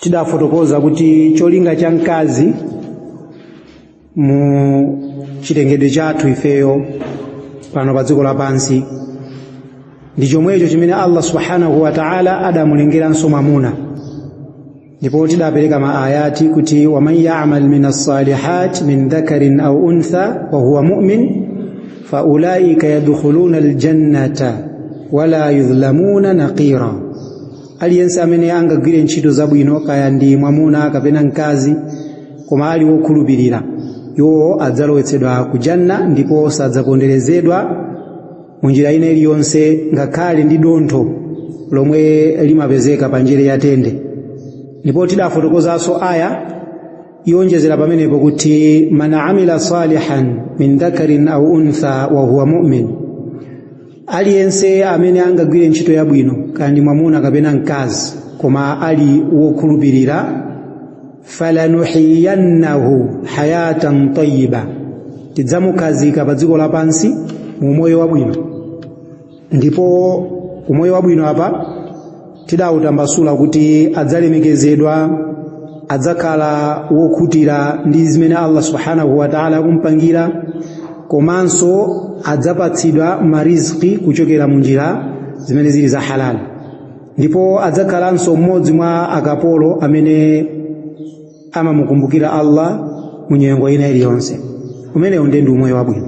Tidafotokoza kuti cholinga cha mkazi mu chilengedwe chathu ifeyo pano pa dziko lapansi ndi chomwecho chimene Allah subhanahu wa ta'ala adamulengeranso mwamuna. Ndipo tidapereka ma ayati kuti waman ya'mal min as-salihat min dhakarin aw untha wa huwa mu'min fa ulaika yadkhuluna al-jannata wala yudhlamuna naqira. Aliyense amene angagwire ntchito zabwino, kaya ndi mwamuna kapena mkazi, koma ali wokhulupirira, iwo adzalowetsedwa ku janna ndipo sadzaponderezedwa munjira ina iliyonse, ngakhale ndi dontho lomwe limapezeka pa njere ya tende. Ndipo tidafotokozanso aya yonjezera pamenepo kuti man amila salihan min dhakarin au untha wa huwa mu'min, aliyense amene angagwire ntchito yabwino, kaya ndi mwamuna kapena mkazi, koma ali wokhulupirira, falanuhiyannahu hayatan tayyiba, tidzamukhazika pa dziko lapansi mu umoyo wabwino. Ndipo umoyo wabwino apa tidawutambasula kuti adzalemekezedwa, adzakhala wokhutira ndi zimene Allah subhanahu wa ta'ala akumpangira, komanso adzapatsidwa mariziki kuchokera mu njira zimene zili za halal, ndipo adzakhalanso mmodzi mwa akapolo amene amamukumbukira Allah mu nyengo ina iliyonse. Umenewu ndiye ndi umoyo wabwino.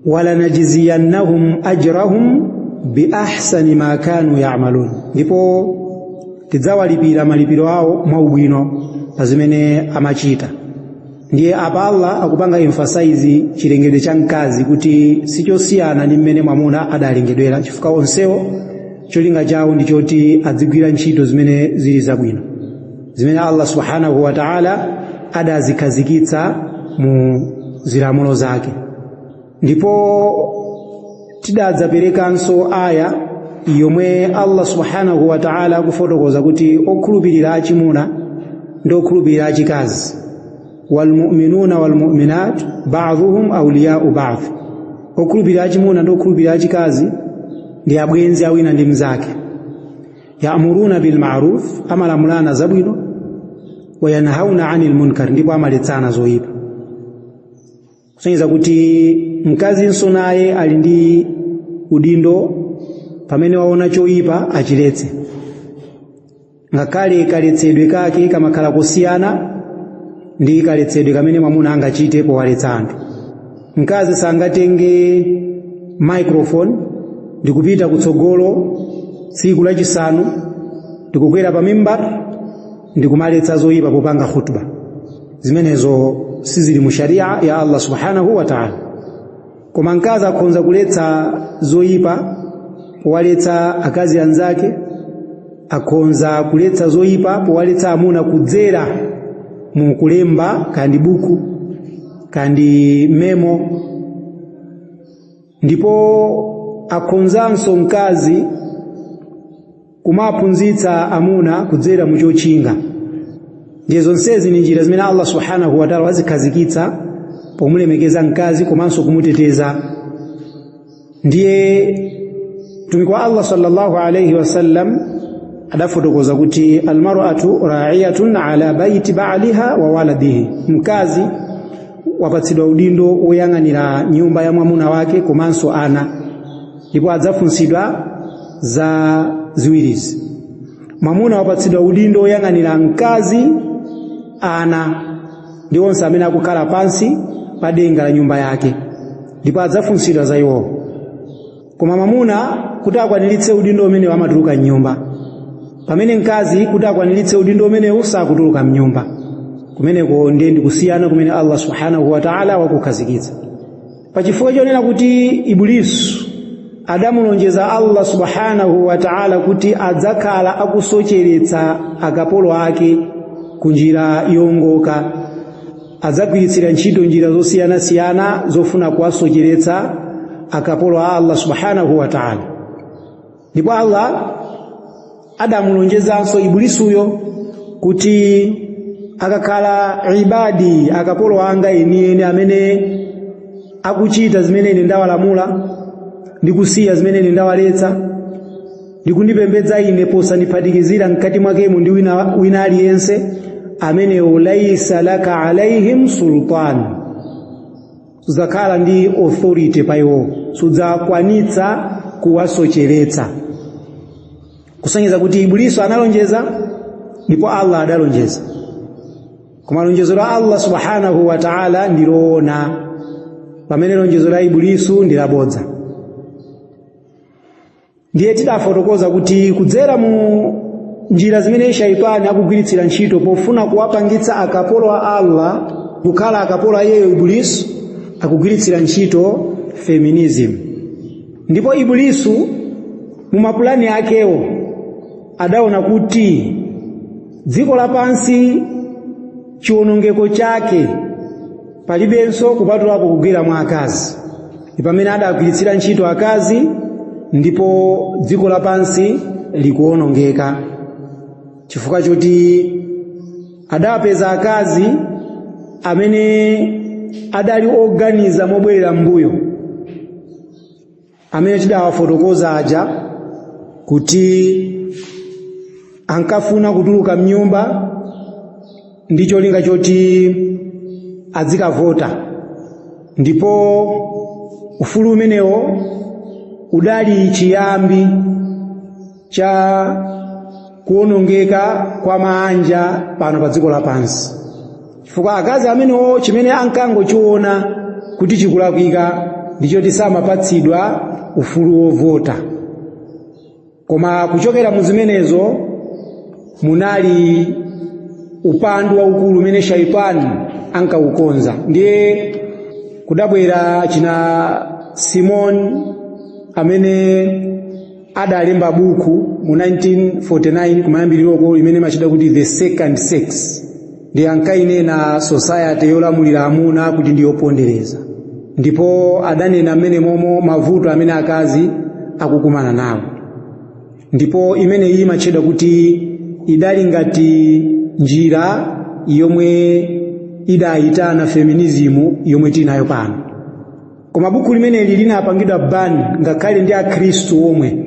Walanajziyannahum ajrahum bi ahsani ma kanu ya'malun, ndipo tidzawalipira malipiro awo mwaubwino pa zimene amachita. Ndiye apa Allah akupanga emphasize chilengedwe cha mkazi kuti sichosiyana ndi mmene mwamuna adalengedwera, chifukwa onsewo cholinga chawo ndi choti adzigwira ntchito zimene zili zabwino, zimene Allah subhanahu wa ta'ala adazikhazikitsa mu zilamulo zake. Ndipo tidadzaperekanso aya yomwe Allah subhanahu wa ta'ala akufotokoza kuti okhulupirira achimuna ndi okhulupirira achikazi, walmu'minuna walmu'minat ba'dhuhum awliya'u ba'd, okhulupirira achimuna ndi okhulupirira achikazi ndi abwenzi awina ndi mnzake. Ya'muruna bil ma'ruf, amalamulana zabwino, wa yanhauna 'anil munkar, ndipo amaletsana zoyipa. Kusonyeza kuti mkazinso naye ali ndi udindo, pamene waona choyipa achiletse, ngakhale kaletsedwe kake kamakhala kusiyana ndi kaletsedwe kamene mwamuna angachite powaletsa anthu. Mkazi sangatenge microphone ndikupita kutsogolo tsiku lachisanu ndikukwera pa mimbar ndikumaletsa zoyipa popanga khutba. Zimenezo sizili mu sharia ya Allah subhanahu wa ta'ala. Koma mkazi akhonza kuletsa zoyipa powaletsa akazi anzake, akhonza kuletsa zoyipa powaletsa amuna kudzera mu kulemba kandi buku kandi memo, ndipo akhonzanso mkazi kumaphunzitsa amuna kudzera mu chochinga. Ndiye zonsezi ni njira zimene Allah subhanahu wa ta'ala wazikhazikitsa pomulemekeza mkazi komanso kumuteteza. Ndiye mtumiki wa Allah sallallahu alayhi wasallam adafotokoza kuti almar'atu ra'iyatun ala baiti ba'liha wa waladihi, mkazi wapatsidwa udindo woyang'anira nyumba ya mwamuna wake komanso ana, ndipo adzafunsidwa za ziwirizi. Mwamuna wapatsidwa udindo woyang'anira mkazi, ana ndi onse amene akukhala pansi pa denga la nyumba yake, ndipo adzafunsidwa za iwowo. Koma mwamuna kuti akwaniritse udindo umenewu amatuluka mnyumba, pamene mkazi kuti akwaniritse udindo umenewu sakutuluka mnyumba. Kumeneko ndiye ndikusiyana kumene Allah subhanahu wa ta'ala wakukhazikitsa. Pachifukwa chonena kuti Ibulisu adamulonjeza Allah subhanahu wa ta'ala kuti adzakhala akusocheretsa akapolo ake ku njira yongoka, adzagwiritsira ntchito njira zosiyanasiyana zofuna kuwasocheretsa akapolo a Allah subhanahu wa ta'ala. Ndipo Allah adamulonjezanso Ibulisuyo kuti akakhala ibadi, akapolo anga enieni amene akuchita zimene ine ndawalamula ndi kusiya zimene ine ndawaletsa, Ndi kundipembedza ine posandiphatikizira mkati mwakemo ndi wina aliyense, amenewo laisa laka alaihim sultan, sudzakhala ndi authority pa iwo, sudzakwanitsa kuwasocheretsa. Kusonyeza kuti Ibuliso analonjeza ndipo Allah adalonjeza, koma lonjezo la Allah subhanahu wa ta'ala ndiloona, pamene lonjezo la Ibulisu ndi labodza. Ndiye tidafotokoza kuti kudzera mu njira zimene shaitani akugwiritsira ntchito pofuna kuwapangitsa akapolo a Allah kukhala akapolo a iyeyo Ibulisu, akugwiritsira ntchito feminism. Ndipo Ibulisu mu mapulani akewo adaona kuti dziko lapansi chiwonongeko chake palibenso kupatulapo kugwera mwa akazi. Ndi pamene adagwiritsira ntchito akazi, ndipo dziko lapansi likuwonongeka chifukwa choti adapeza akazi amene adali oganiza mobwerera m'mbuyo, amene tidawafotokoza aja kuti ankafuna kutuluka mnyumba ndi cholinga choti adzikavota, ndipo ufulu umenewo udali chiyambi cha kuwonongeka kwa maanja pano pa dziko lapansi, chifukwa akazi amenewo chimene ankangochiona kuti chikulakwika ndichoti samapatsidwa ufulu wovota. Koma kuchokera mu zimenezo munali upandu waukulu umene shaitani ankaukonza. Ndiye kudabwera china Simon amene adalemba buku mu 1949 kumayambiriroko, imene imachita kuti The Second Sex. Ndi ankainena society yolamulira amuna kuti ndi yopondereza, ndipo adanena mmene momo mavuto amene akazi akukumana nawo. Ndipo imeneyi imatchedwa kuti idali ngati njira yomwe idayitana feminism yomwe tinayo pano. Koma buku limeneli linapangidwa ban ngakhale ndi Akhristu omwe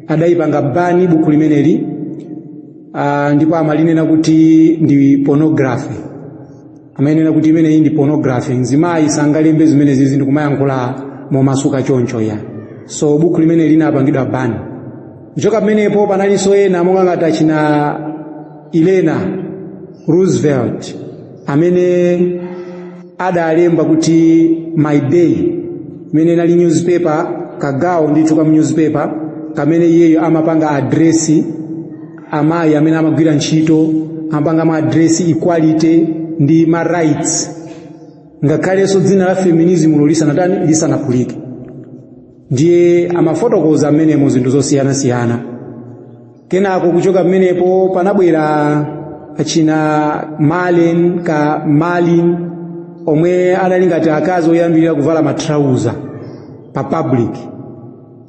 adayipanga ban buku limeneli, ndipo amalinena kuti ndi pornography. Amayenera kuti imeneyi ndi pornography, mzimayi sangalembe zimenezi ndi kumayankhula momasuka choncho ya. So buku limene linapangidwa ban. Kuchoka pamenepo panalinso ena monga ngati achina Eleanor Roosevelt amene adalemba kuti My Day, imene inali newspaper, kagawo ndithu ka newspaper kamene iyeyo amapanga address amayi amene amagwira ntchito, amapanga ma address equality ndi ma rights, ngakhalenso dzina la feminism lo lisanatani, lisanaphulike. Ndiye amafotokoza mmenemo zinthu zosiyanasiyana. Kenako kuchoka pamenepo panabwera achina Marlene ka Marlin omwe adali ngati akazi oyambirira kuvala matrauza pa public.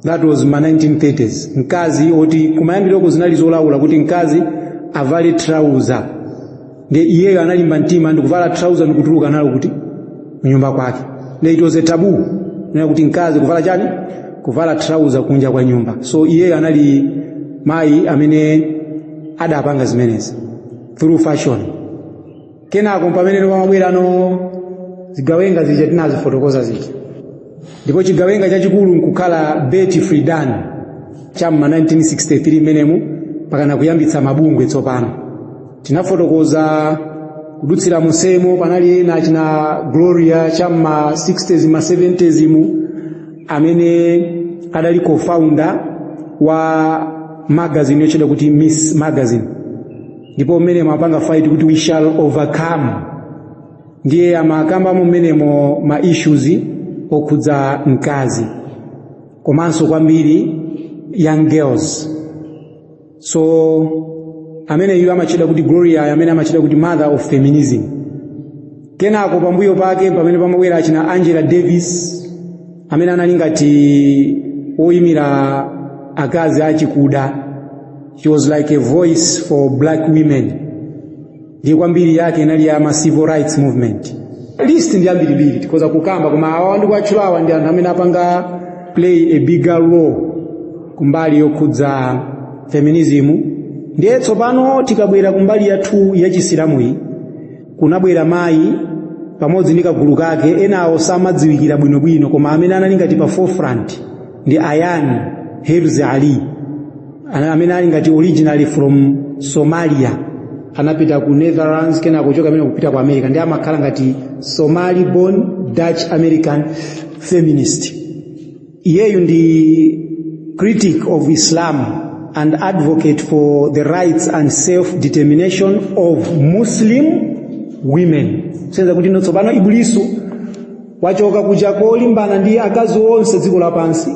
That was ma 1930s. Mkazi oti kumayambiroko zinali zolaula kuti mkazi avale trauza, ndiye iyeyo analimba mtima ndikuvala trauza ndikutuluka nalo kuti kunyumba kwake. Ndiye it was a taboo nena kuti mkazi kuvala chani, kuvala trauza kunja kwa nyumba. So iyeyo anali mayi amene adapanga zimenezi through fashion. Kenako pamene pamabwera no zigawenga zija tinazifotokoza zija, ndipo chigawenga chachikulu nkukhala Betty Friedan cham'ma 1963 menemu, pakana kuyambitsa mabungwe. Tsopano tinafotokoza kudutsira musemo, panali ena achina Gloria cham'ma 60s, ma 70s mu, amene adali co-founder wa magazine yotchedwa kuti Miss Magazine, ndipo mmene amapanga fight kuti "We shall overcome". Ndiye amakambamo mmenemo ma issues okhudza mkazi komanso kwambiri young girls. So amene iwo amatchedwa kuti Gloria, amene amatchedwa kuti mother of feminism. Kenako pambuyo pake pamene pamabwera achina Angela Davis amene anali ngati woyimira akazi achikuda. She was like a voice for black women. Ndiye kwambiri yake inali ya ma civil rights movement. List ndi ambirimbiri, tikhoza kukamba, koma awa ndikuatchulawa ndi anthu amene apanga play a bigger role. Kumbali yokhudza feminism. Ndiye tsopano tikabwera kumbali yathu ya Chisilamuyi, kunabwera mayi pamodzi ndi kagulu kake. Enawo samadziwikira bwinobwino, koma amene anali ngati pa forefront ndi Ayaan Hirsi Ali, amene ali ngati originally from Somalia, anapita ku Netherlands, kena kuchoka amene kupita ku America, ndi amakhala ngati Somali born Dutch American feminist. Iyeyu ndi critic of Islam and advocate for the rights and self-determination of Muslim women. Senza kuti ino tsopano Ibulisu wachoka kuja kolimbana ndi akazi onse dziko lapansi,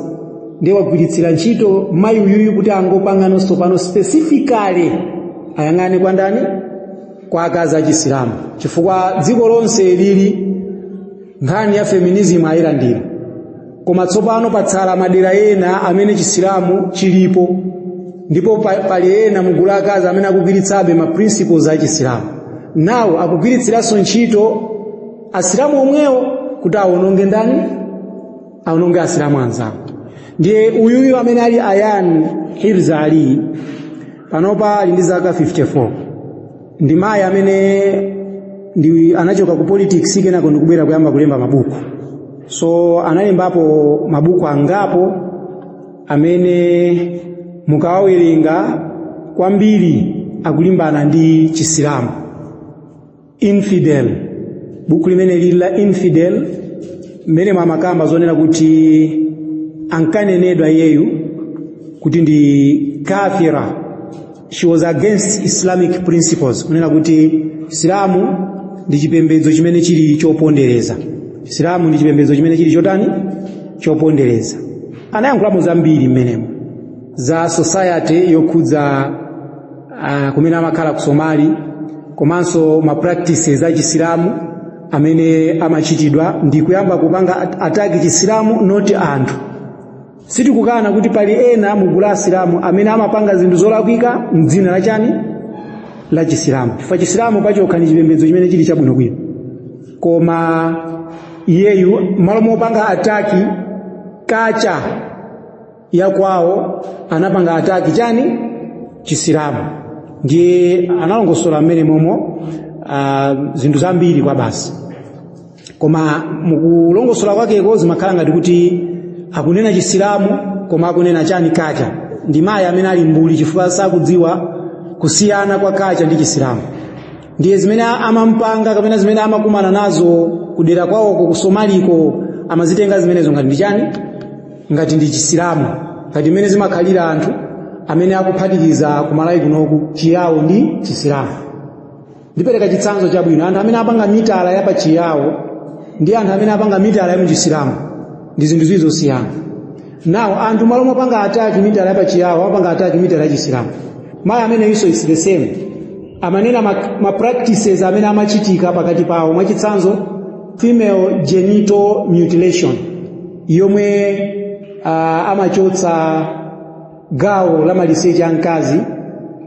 ndiye wagwiritsira ntchito mayi uyuyu kuti angopangano tsopano specifically ayang'ane kwa ndani? Kwa akazi Achisilamu, chifukwa dziko lonse lili nkhani ya feminism ayilandira, koma tsopano patsala madera ena amene Chisilamu chilipo, ndipo pali ena mugulu akazi amene akugwiritsabe ma principles a Chisilamu. Nawo akugwiritsiranso ntchito Asilamu omwewo kuti awononge ndani? Awononge Asilamu anzawo. Ndiye uyuyu amene ali Ayaan Hirsi Ali, panopa ali ndi zaka 54, ndi mayi amene ndi anachoka ku politics, kenako ndikubwera kuyamba kulemba mabuku. So analembapo mabuku angapo amene mukawawerenga kwambiri akulimbana ndi Chisilamu. Infidel, buku limene lili la Infidel, mmene mwamakamba zonena kuti ankanenedwa iyeyu kuti ndi kafira. She was against Islamic principles, kunena kuti Isilamu ndi chipembedzo chimene chili chopondereza. Isilamu ndi chipembedzo chimene chili chotani? Chopondereza. Anayankhulamo zambiri mmenemo za society yokhudza kumene amakhala ku Somali, komanso ma practices a Chisilamu amene amachitidwa, ndi kuyamba kupanga attack Chisilamu, not anthu. Sitikukana kuti pali ena mu gulu la Asilamu amene amapanga zinthu zolakwika mdzina la chani? La Chisilamu, chifukwa Chisilamu pachokha ndi chipembedzo chimene chili chabwinobwino. Koma iyeyu, malo mopanga attack culture ya kwawo, anapanga attack chani? Chisilamu. Ndiye analongosola mmene momo zinthu zambiri kwa basi, koma mukulongosola kwakeko zimakhala ngati kuti akunena Chisilamu, koma akunena chani? Culture. Ndi mayi amene ali mbuli, chifukwa sakudziwa kusiyana kwa culture ndi Chisilamu. Ndiye zimene amampanga kapena zimene amakumana nazo kudera kwawoko ku Somaliko, amazitenga zimenezo ngati ndi chani? Ngati ndi Chisilamu, ngati mmene zimakhalira anthu amene akuphatikiza kumalawi kunoku Chiyawo ndi Chisilamu. Ndipereka chitsanzo chabwino: anthu amene apanga mitala ya pachiyawo ndi anthu amene apanga mitala ya muchisilamu ndi zinthu ziwiri zosiyana. Nawo anthu, malo mopanga attack mitala ya pachiyawo, amapanga attack mitala ya Chisilamu. Mayi amene iso is the same, amanena ma practices amene amachitika pakati pawo, mwachitsanzo female genital mutilation, yomwe amachotsa gawo la maliseche a mkazi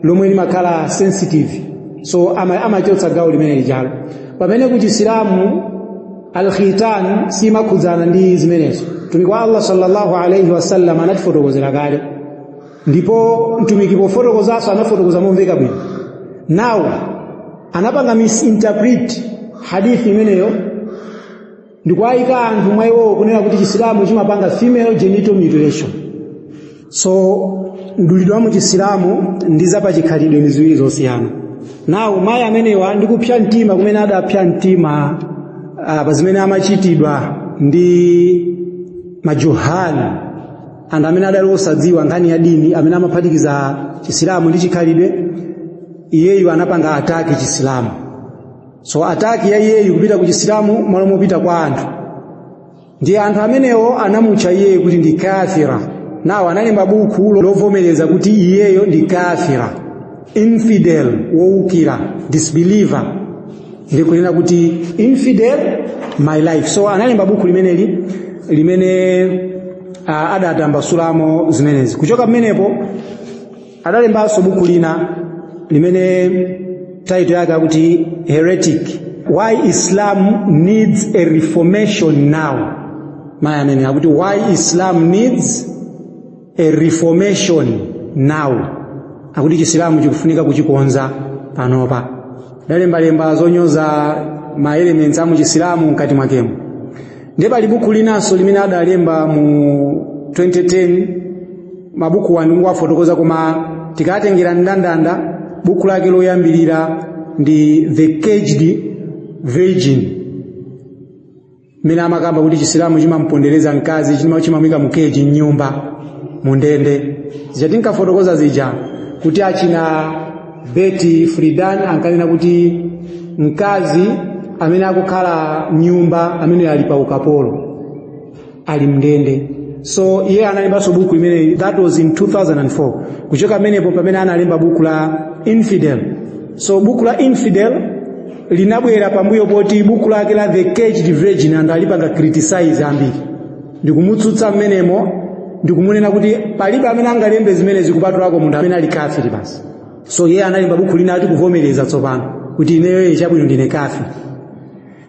lomwe limakhala sensitive. So amachotsa gawo limene lijalo, pamene ku Chisilamu alkhitan simakhudzana ndi zimenezo. Mtumiki wa Allah sallallahu alaihi wasallam anatifotokozera kale, ndipo mtumiki pofotokozanso anafotokoza momveka bwino. Nawo anapanga misinterpret hadithi imeneyo ndikuayika anthu mwa iwowo kunena kuti Chisilamu chimapanga female genital mutilation. So mdulidwe wa muchisilamu ndi zapachikhalidwe ndi ziwiri zosiyana. Nawo mayi amenewa, ndi kupsa mtima kumene adapsa mtima pa zimene amachitidwa ndi majuhani, anthu amene adali osadziwa nkhani ya dini, amene amaphatikiza Chisilamu ndi chikhalidwe, iyeyu anapanga attack Chisilamu. So attack ya iyeyu kupita ku Chisilamu malo mopita kwa anthu, ndiye anthu amenewo anamutcha iyeyo kuti ndi kafira. Nawo analemba buku lovomereza kuti iyeyo ndi kafira, infidel, wowukira, disbeliever, ndikunena kuti Infidel: My Life. So analemba buku limeneli limene adatambasulamo zimenezi. Kuchoka pamenepo adalembanso buku lina limene title yake akuti Heretic: Why Islam Needs a Reformation Now. Mayi amene akuti Why Islam Needs A Reformation Now, akuti Chisilamu chikufunika kuchikonza panopa. Adalembalemba zonyoza ma elements a mu Chisilamu mkati mwakemo. Ndiye pali buku linanso limene adalemba mu 2010. Mabuku wandingowafotokoza, koma tikatengera mndandanda, buku lake loyambirira ndi The Caged Virgin, mmene amakamba kuti Chisilamu chimampondereza mkazi, chimamuyika mu cage, mnyumba, mundende. Zija tinkafotokoza zija kuti achina Betty Friedan ankanena kuti mkazi amene akukhala mnyumba amene ali pa ukapolo, ali mndende. So iye analembanso buku limene, that was in 2004. Kuchoka pamenepo pamene analemba buku la Infidel. So buku la Infidel linabwera pambuyo poti buku lake la The Caged Virgin anthu alipanga criticize ambiri, ndikumutsutsa mmenemo, ndikumunena kuti palibe amene angalembe zimene zikupatulako munthu amene ali kafiri basi. So iye analemba buku lina ati kuvomereza tsopano kuti ineyo chabwino ndine kafiri.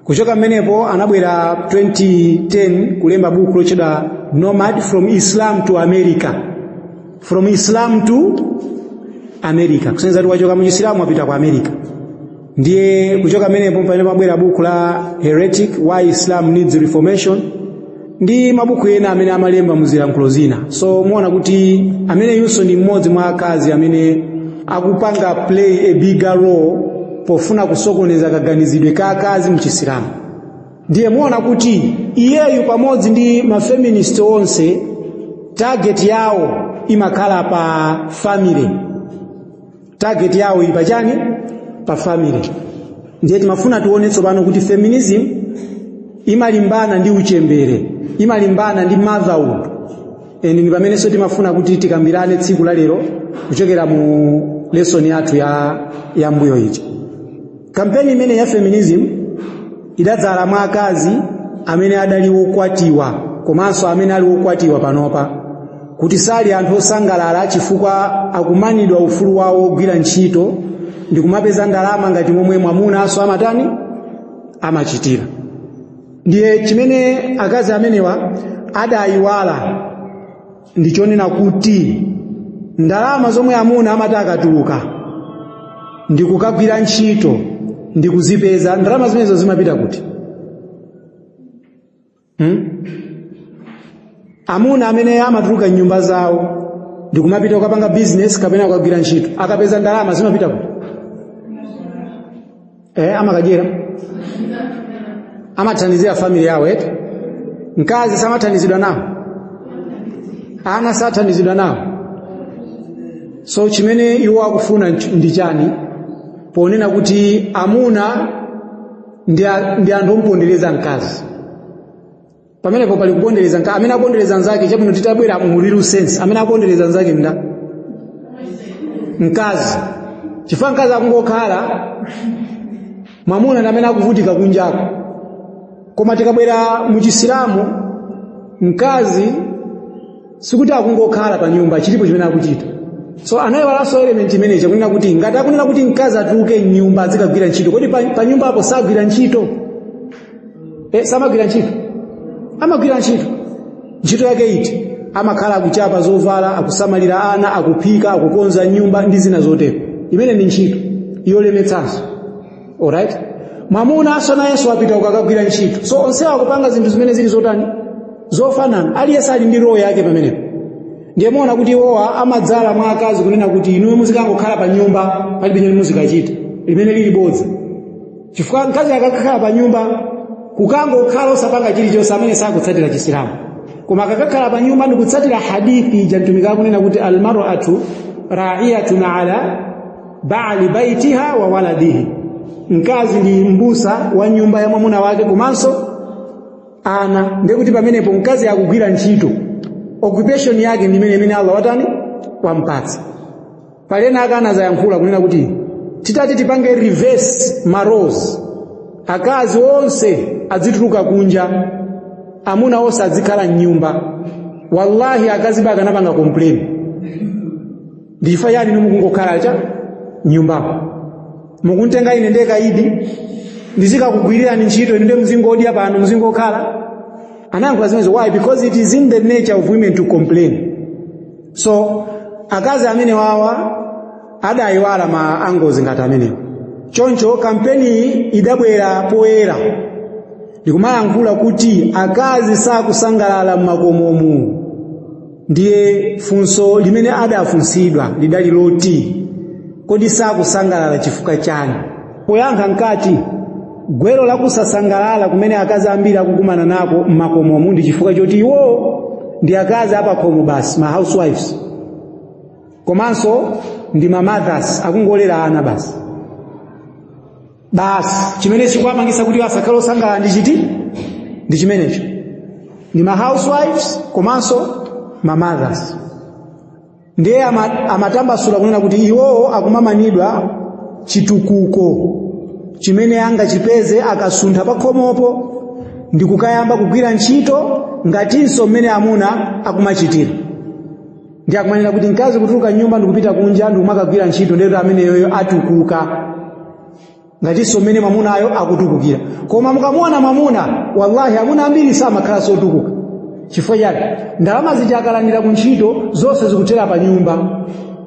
Kuchoka mmenepo anabwera 2010 kulemba buku lotchedwa Nomad: From Islam to America. From Islam to America, kusonyeza kuti wachoka mu Chisilamu, wapita ku America. Ndiye kuchoka mmenepo pamene pabwera buku la Heretic: Why Islam Needs Reformation, ndi mabuku ena amene amalemba muzilankhulo zina. So muona kuti amene yunso ndi mmodzi mwa akazi amene akupanga play a bigger role pofuna kusokoneza kaganizidwe ka akazi mchisilamu. Ndiye muona kuti iyeyu pamodzi ndi mafeminist onse, target yawo imakhala pa family. Target yawo ili pachani? Pa family. Ndiye timafuna tione tsopano kuti feminism imalimbana ndi uchembere, imalimbana ndi motherhood, and ndi pamenenso timafuna kuti tikambirane tsiku la lero kuchokera mu lesson yathu ya mbuyo ija. Kampeni imene ya feminism idadzala mwa akazi amene adali wokwatiwa komanso amene ali wokwatiwa panopa, kuti sali anthu osangalala chifukwa akumanidwa ufulu wawo wogwira ntchito ndi kumapeza ndalama ngati momwe mwamuna aso amatani, amachitira. Ndiye chimene akazi amenewa adayiwala ndi chonena kuti ndalama zomwe amuna amati akatuluka ndi kukagwira ntchito ndi kuzipeza, ndalama zimenezo zimapita kuti? Amuna amene amatuluka nyumba zawo ndi kumapita kukapanga business kapena kukagwira ntchito, akapeza ndalama zimapita kuti? Amakadyera, amathandizira family yawo, eti? Mkazi samathandizidwa nawo, ana sathandizidwa nawo. So chimene iwo akufuna ndi chani ponena kuti amuna ndi anthu omupondereza mkazi? Pamenepo pali kupondereza mkazi. Amene apondereza nzake, chabwino, titabwera mu real sense, amene apondereza nzake nda mkazi, chifukwa mkazi akungokhala, mwamuna ndi amene akuvutika kunjako. Koma tikabwera mu Chisilamu, mkazi sikuti akungokhala pa nyumba, chilipo chimene akuchita. So anayiwalanso element imeneyi, chakunena kuti ngati akunena kuti mkazi atuluke mnyumba azikagwira ntchito, kodi pa nyumba apo sagwira ntchito? Samagwira ntchito? Amagwira ntchito. Ntchito yake iti? Amakhala akuchapa zovala, akusamalira ana, akuphika, akukonza nyumba ndi zina zotero. Imene ndi ntchito yolemetsanso, alright? Mwamuna aso nayenso apita kukakagwira ntchito. So onsewa akupanga zinthu zimene zili zotani? Zofanana. Aliyense ali ndi role yake pamenepo. Ndiye muona kuti iwowa amadzala mwa akazi kunena kuti inuyo muzikangokhala pa nyumba, palibe chimene muzikachita, limene lili bodza, chifukwa mkazi akakhala pa nyumba kukangokhala osapanga chilichonse, amene sakutsatira Chisilamu. Koma akakakhala pa nyumba ndikutsatira hadithi ija Mtumiki akunena kuti المرأة راعية على بعل بيتها وولده, mkazi ndi mbusa wa nyumba ya mwamuna wake komanso ana, ndiye kuti pamenepo mkazi akugwira ntchito. Occupation yake ndi imene Allah watani, wampatsa. Palena akana zayankhula kunena kuti titati tipange reverse ma roles, akazi onse adzituluka kunja, amuna onse adzikhala mnyumba, wallahi akazi bakanapanga complain: ndifa yani nimukungokhala cha nyumbapo, mukuntenga ine ndekaidi ndizikakugwirirani ntchito, ine ndiye mzingodya pano, mzingokhala. Anayankhula zimenezo. Why? Because it is in the nature of women to complain. So akazi amene wawa adayiwala ma angozi ngati amenewo. Choncho kampeni iyi idabwera poyera ndikumayankhula kuti akazi sakusangalala m'makomomu. Ndiye funso limene adafunsidwa lidali loti, kodi sakusangalala chifukwa chani? Poyankha nkati gwero la kusasangalala kumene akazi ambiri akukumana nako m'makomomu ndi chifukwa choti iwo ndi akazi apakhomo basi, ma housewives, komanso ndi ma mothers, akungolera ana basi. Basi chimene chikuwapangisa kuti asakhale osangalala ndi chiti? Ndi chimenecho, ndi ma housewives komanso ma mothers. Ndiye amatambasula kunena kuti iwowo akumamanidwa chitukuko chimene angachipeze akasuntha pakhomopo ndi kukayamba kugwira ntchito ngatinso mmene amuna akumachitira. Ndi akumanena kuti mkazi kutuluka nyumba ndikupita kunja ndikumakagwira ntchito, ndiye ameneyoyo atukuka ngatinso mmene mwamunayo akutukukira. Koma mukamuona mwamuna, wallahi, amuna ambiri samakhala sotukuka. Chifukwa chake ndalama zija akalandira ku ntchito zonse zikuthera pa nyumba,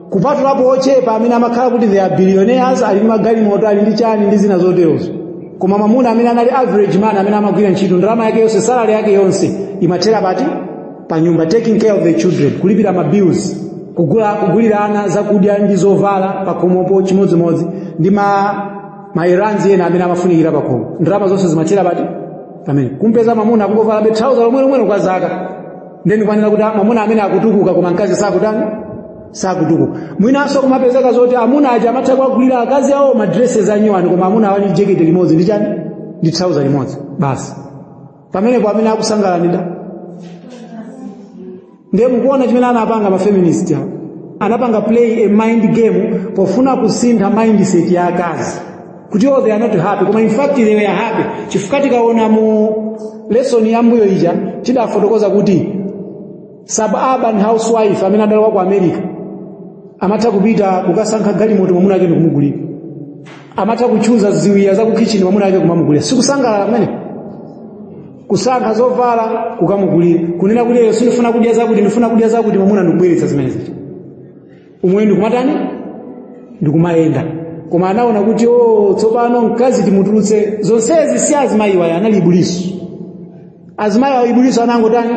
kupatulapo ochepa amene amakhala kuti they are billionaires, ali ndi magalimoto, ali ndi chani ndi zina zoterozo. Koma mwamuna amene anali average man amene amagwira ntchito, ndalama yake yonse, salary yake yonse imathera pati? Pa nyumba, taking care of the children, kulipira ma bills, kugula, kugulira ana zakudya ndi zovala pakhomopo, chimodzimodzi ndi ma errands ena amene amafunikira pakhomo. Ndalama zonse zimathera pati? Pamene kumpeza mwamuna akungovala be trouser lomwe lomwelo kwa zaka, ndeni kwanena kuti mwamuna amene akutukuka, koma mkazi sakutani? Sakutukuka. Mwinanso kumapezeka zoti amuna aja amatha kuwagulira akazi awo ma dresses anyuwani, koma amuna awali jekete limodzi ndi chani? Ndi trouser limodzi basi. Pamenepo amene akusangalala ndida. Ndiye mukuona chimene anapanga ma feminist awo, anapanga play a mind game pofuna kusintha mindset ya akazi kuti, oh, they are not happy, koma in fact they were happy. Chifukwa tikaona mu lesson ya mbuyo ija, tidafotokoza kuti suburban housewife amene adalowa ku America amatha kupita kukasankha galimoto, mwamuna ake ndikumugulira, amatha kuchuza ziwiya za ku kitchen, mwamuna ake kumamugulira. Sikusangalala kumene? Kusankha zovala, kukamugulira, kunena kuti lero sindifuna kudya zakuti, ndifuna kudya zakuti, mwamuna ndikubweretsa zimene zija, umwe ndikumatani? Ndikumayenda. Koma anaona kuti, oh, tsopano mkazi timutulutse. Zonsezi si azimayiwa, anali ibuliso. Azimayi awo ibuliso anangotani?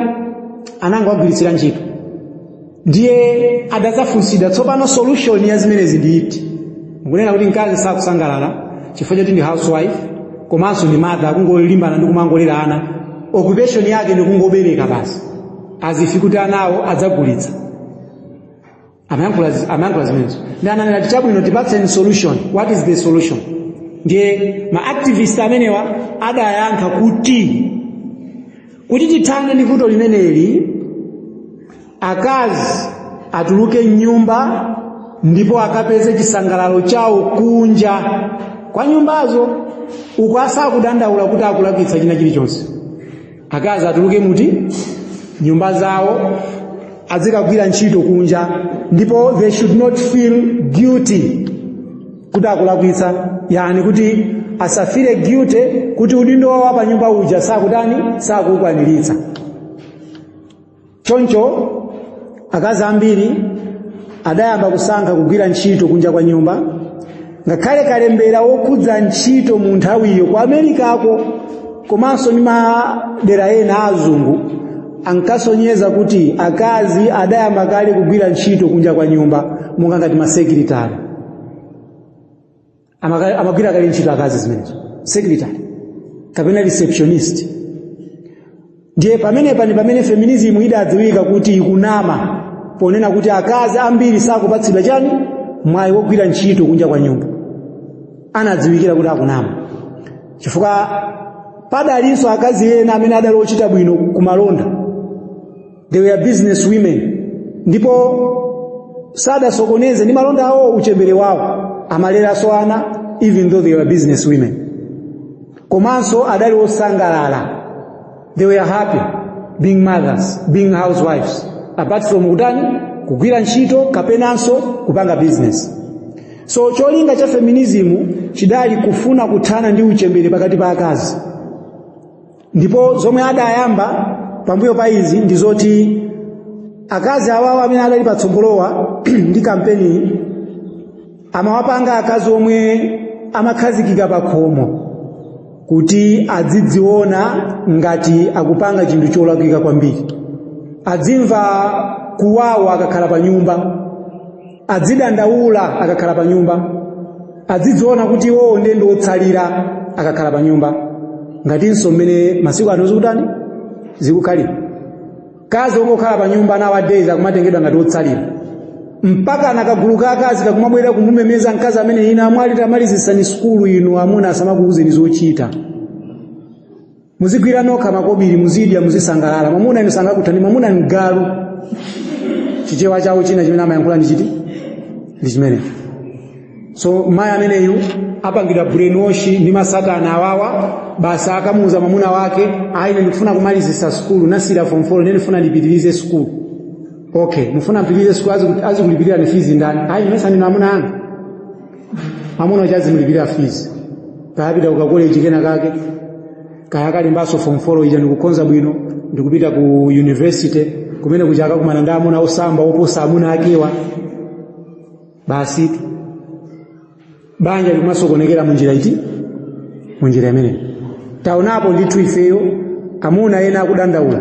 Anangowagwiritsira ntchito. Ndiye adadzafunsidwa, tsopano solution ya zimenezi ndi iti? Mukunena kuti mkazi sakusangalala chifukwa choti ndi housewife komanso ndi mother, akungolimbana ndi kumangolera ana, occupation yake ndi kungobereka basi, azifi kuti anawo adzagulitsa. Amayankhula zimenezo ndi ananena, chabwino, tipatseni solution. What is the solution? Ndiye ma activist amenewa adayankha kuti tithane ndi vuto limeneli, akazi atuluke mnyumba ndipo akapeze chisangalalo chawo kunja kwa nyumbazo, uku asakudandaula kuti akulakwitsa china chilichonse. Akazi atuluke muti nyumba zawo, azikagwira ntchito kunja, ndipo they should not feel guilty kuti akulakwitsa, yani kuti asafire guilty kuti udindo wawo pa nyumba uja sakutani? Sakukwaniritsa. Choncho akazi ambiri adayamba kusankha kugwira ntchito kunja kwa nyumba, ngakhale kalembera wokhudza ntchito mu nthawiyo ku Amerikako komanso ndi madera ena azungu ankasonyeza kuti akazi adayamba kale kugwira ntchito kunja kwa nyumba, monga ngati ma secretary. Amagwira kale ntchito akazi zimenezo, secretary kapena receptionist. Ndiye pamenepa ndi pamene feminism idadziwika kuti ikunama ponena kuti akazi ambiri sakupatsidwa chani? Mwayi wogwira ntchito kunja kwa nyumba. Anadziwikira kuti akunama, chifukwa padalinso akazi ena amene adali ochita bwino kumalonda. They were business women, ndipo sadasokoneze ndi malonda awo uchembere wawo, amaleranso ana even though they were business women. Komanso adali osangalala. They were happy being mothers, being housewives, apart from kutani? Kugwira ntchito kapenanso kupanga business. So cholinga cha feminism chidali kufuna kuthana ndi uchembere pakati pa akazi. Ndipo zomwe adayamba pambuyo pa izi ndi zoti Akazi awawo amene adali patsogolowa ndi kampeni amawapanga akazi omwe amakhazikika pa khomo kuti adzidziona ngati akupanga chinthu cholakwika kwambiri, adzimva kuwawa akakhala pa nyumba, adzidandaula akakhala pa nyumba, adzidziona kuti iwowo ndiye ndi otsalira akakhala pa nyumba, ngatinso mmene masiku ano zikutani, zikukhalira. Kazi ongokhala pa nyumba nowadays akumatengedwa ngati otsalira, mpaka nakagulu ka akazi kakumabwera kumumemeza mkazi amene ina amwali, tamalizisani sukulu inu, amuna asamakuuzeni zochita, muzigwira nokha makobiri, muzidya, muzisangalala, mwamuna inu sangakuthani, mwamuna mgalu. Chichewa chawo china chimene amayankhula ndi chiti? Ndi chimene. So mayi ameneyu apangidwa brainwash ndi masatana awawa. Basa akamuuza mwamuna wake, "Ayi, ine ndikufuna kumalizisa sukulu, nasira form 4, ine ndifuna ndipitirize sukulu." "Okay, mufuna mpitirize sukulu, azikulipirira ni fees ndani?" "Ayi, mesa ndinu amuna anga." Mwamuna uja azimulipirira fees, kayapita ku college kena kake, kaya kalimbaso form 4 ija ndikukonza bwino, ndikupita ku university kumene kuja akakumana ndi amuna osamba oposa amuna akewa. Basi, banja likumasokonekera munjira iti? Munjira imeneyi. Taonapo ndithu ifeyo amuna ena akudandaula,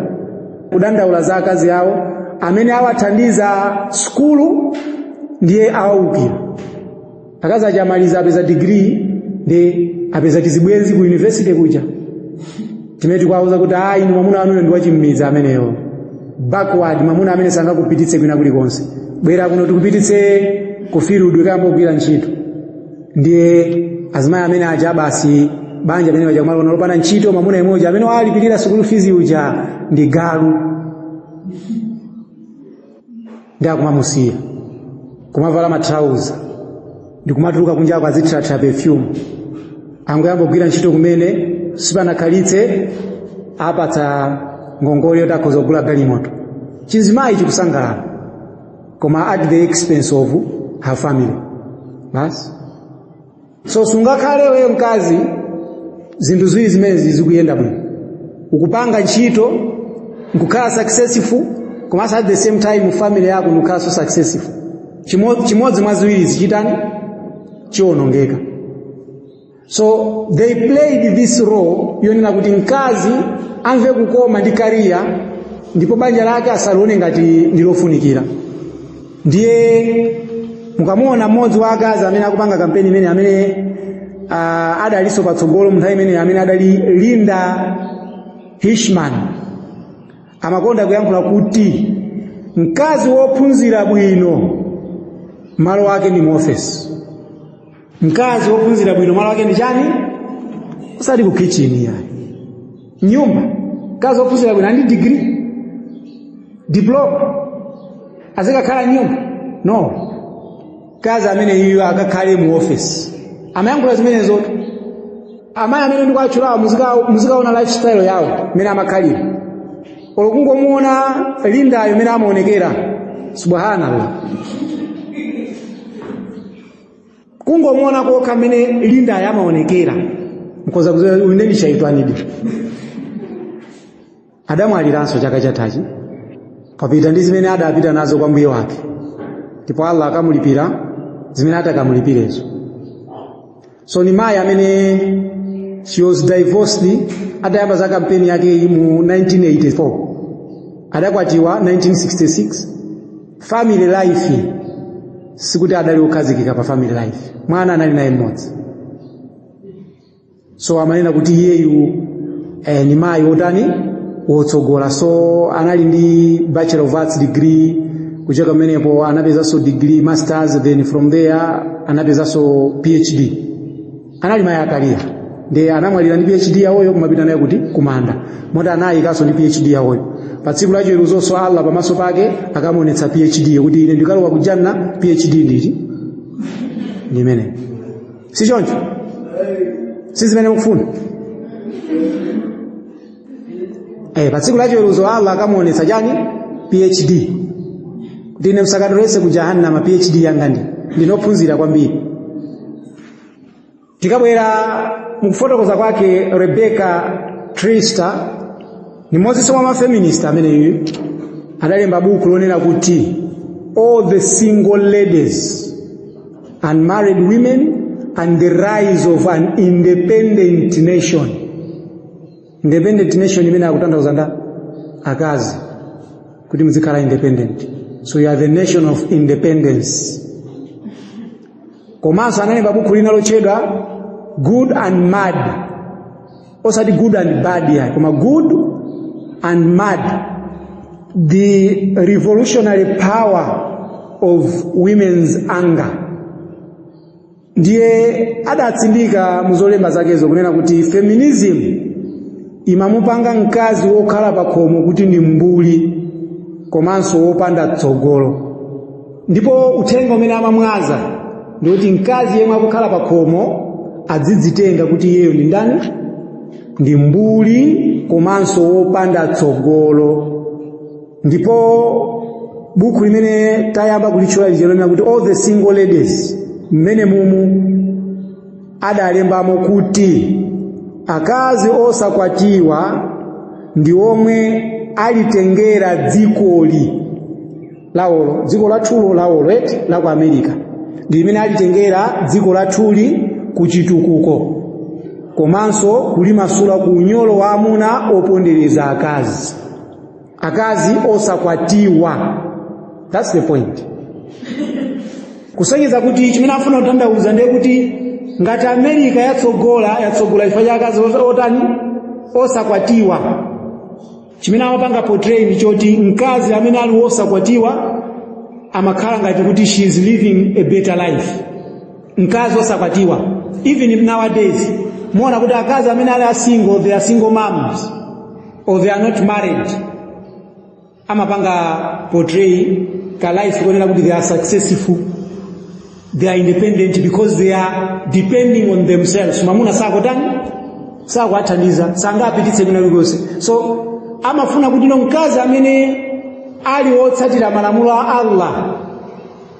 kudandaula za akazi awo amene awathandiza sukulu, ndiye awawukira. Akazi aja amaliza, apeza degree, ndi apeza tizibwenzi ku university kuja timene tikuwauza kuti, "Ayi, inu mwamuna wanuyo ndi wachimidzi ameneyo, backward, mwamuna amene sangakupititse kwina kulikonse. Bwera kuno tikupititse ku field, kayamba kugwira ntchito." Ndiye azimayi amene aja basi banja amene paja kumalo lopanda ntchito, mwamuna imodzi amene walipirira sukulu fees uja ndi galu, ndi akumamusiya kumavala matrauza ndikumatuluka kunjako azithiratira perfume. Angoyamba kugwira ntchito kumene, sipanakhalitse apatsa ngongole yoti akhoza kugula galimoto. Chizimayi chikusangalala, koma at the expense of her family basi. So sungakhale weyo mkazi zinthu ziwiri zimene zikuyenda bwino, ukupanga ntchito nkukhala successful, komanso at the same time family yako nkukhala so successful. Chimodzi mwa ziwiri zichitani? Chiwonongeka. So they played this role yonena kuti mkazi amve kukoma ndi career ndipo banja lake asalione ngati ndilofunikira. Ndiye mukamuona mmodzi wa akazi amene akupanga kampeni imene, amene adalinso patsogolo mu nthawi imene, amene adali Linda Hirschman, amakonda kuyankhula kuti mkazi wophunzira bwino malo ake ndi mu office. Mkazi wophunzira bwino malo ake ndi chani? Usati ku kitchen yayi, nyumba. Mkazi wophunzira bwino andi degree, diploma, azikakhala nyumba? No, mkazi amene iyo akakhale mu office. Amayankhula zimenezo amayi amene ndikuatchulawo. Muzikaona lifestyle yawo mmene amakhalira, olo kungomuona Lindayo mmene amaonekera, subhanallah, kungomuona kokha mmene Lindayo amaonekera mkoza kuziwa uyu ndi shaitwanidi. Adamwaliranso chaka chathachi, papita ndi zimene adapita nazo kwa mbuye wake, ndipo Allah akamulipira zimene atakamulipirezo. So ni mayi amene she was divorced adayamba za kampeni yake mu 1984, adakwatiwa 1966. Family life sikuti adali okhazikika pa family life, mwana anali naye mmodzi. So amanena kuti iyeyu ni mayi wotani? Wotsogola. So anali ndi Bachelor of Arts degree. Kuchoka pamenepo anapezanso degree, masters, then from there anapezanso PhD. Anali mayi a career, ndi anamwalira ndi PhD yawoyo, kumapita naye kuti? Kumanda. Moti anayikanso ndi PhD yawoyo. Pa tsiku lachiweruzonso Allah pamaso pake akamuonetsa PhD kuti, "Ine ndikalowa ku janna, PhD nditi ndi imene." Si choncho? Si zimene mukufuna? Pa tsiku lachiweruzo Allah akamuonetsa chani? PhD, kuti, "Ine msakatolese ku jahannama, PhD yanga ndi ndinophunzira kwambiri." Tikabwera mukufotokoza kwake Rebecca Traister, ni mmodzinso mwa mafeminist ameneyu. Adalemba buku lonena kuti "All the Single Ladies, Unmarried Women and the Rise of an Independent Nation". Independent nation imene akutanthauza nda akazi, kuti muzikhala independent, so you are the nation of independence. Komanso analemba buku lina lotchedwa "Good and Mad", osati good and bad ya, koma "Good and Mad: The Revolutionary Power of Women's Anger". Ndiye adatsindika muzolemba zakezo kunena kuti feminism imamupanga mkazi wokhala pa khomo kuti ndi mbuli komanso wopanda tsogolo. Ndipo uthenga umene amamwaza ndikuti mkazi yemwe akukhala pa khomo adzidzitenga kuti iyeyo ndi ndani? Ndi mbuli komanso wopanda tsogolo. Ndipo buku limene tayamba kulitchula lija lonena kuti "All the Single Ladies", mmene mumu adalembamo kuti akazi osakwatiwa ndi omwe alitengera dzikoli lawolo, dziko lathulo lawolo eti la ku America, ndi limene alitengera dziko lathuli ku chitukuko komanso kulimasula ku unyolo wa amuna opondereza akazi, akazi osakwatiwa. That's the point. Kusonyeza kuti chimene afuna kutanthauza ndiye kuti ngati America yatsogola, yatsogola chifukwa cha akazi otani? Osakwatiwa. Chimene amapanga portray ndi choti mkazi amene ali wosakwatiwa amakhala ngati kuti she is living a better life. Mkazi osakwatiwa, even nowadays muona kuti akazi amene ali a single, they are single moms or they are not married, amapanga portray ka life konena kuti they are successful, they are independent because they are depending on themselves. Mwamuna sakotani? Sakuathandiza, sangapititse kwina kulikonse. So amafuna kuti no, mkazi amene ali wotsatira malamulo a Allah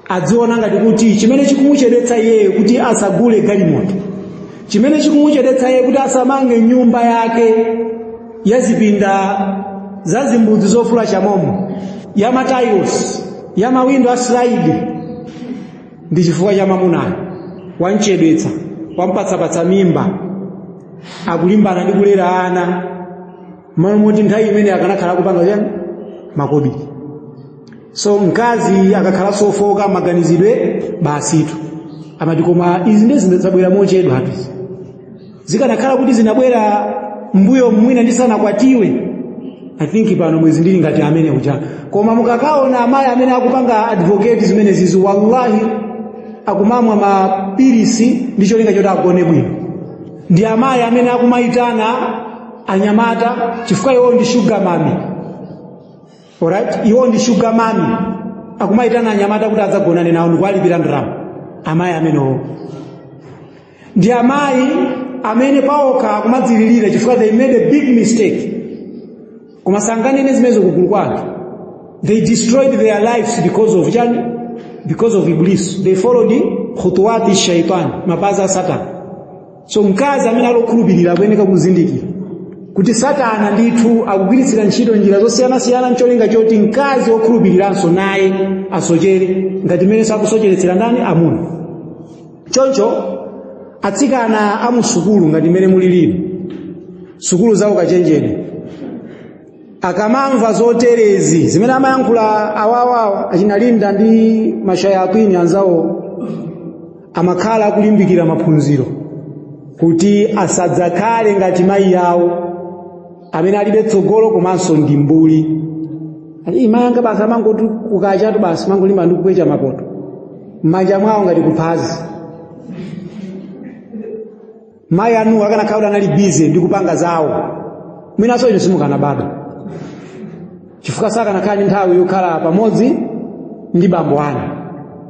adziona ngati kuti chimene chikumuchedwetsa iyeyo kuti asagule galimoto, chimene chikumuchedwetsa iye kuti asamange nyumba yake ya zipinda za zimbudzi zofula chamomo, ya ma tiles, ya mawindo a slide, ndi chifukwa cha mamunayo wanchedwetsa, wampatsapatsa mimba, akulimbana ndi kulera ana malo moti nthawi imene akanakhala akupanga chani? Makobiri. So mkazi akakhala sofoka maganizidwe, basitu amati, koma izi ndi zabwera mochedwa atu. Zikanakhala kuti zinabwera mbuyo mwina ndisanakwatiwe, I think pano mwezi ndili ngati amene uja. Koma mukakaona amayi amene akupanga advocate zimene zizi, wallahi, akumamwa mapirisi ndi cholinga choti agone bwino. Ndi amayi amene akumayitana anyamata chifukwa iwo ndi sugar mummy. Alright, iwo ndi sugar mummy, akumayitana anyamata kuti adzagonane nawo ndikuwalipira ndalama. Amayi amenewo ndi amayi amene paokha akumadzililira chifukwa they made a big mistake, koma sanganene zimenezo kugulu kwake. They destroyed their lives because of chani? Because of Iblis. They followed khutuwati shaitan, mapazi a Satana. So mkazi amene alokhulupirira akuyeneka kuzindikira kuti Satana ndithu akugwiritsira ntchito njira zosiyanasiyana ncholinga choti mkazi wokhulupiriranso naye asochere ngati mmene sakusocheretsera ndani? Amuna. Choncho atsikana amusukulu ngati mmene muli lino, sukulu zawo kachenjede, akamamva zoterezi zimene amayankhula awawawa achinalinda ndi mashayatini anzawo, amakhala akulimbikira maphunziro kuti asadzakhale ngati mayi yawo amene alibe tsogolo komanso ndi mbuli. Ati mayi anga basi amangoti kukachatu basi mangolimba ndi kukwecha mapoto m'manja mwawo ngati kuphazi. Mayi anuwo akanakhala kuti anali busy ndi kupanga zawo, mwinanso inu simukanabadwa, chifukwa sakanakhala ndi nthawi yokhala pamodzi ndi bambo anu.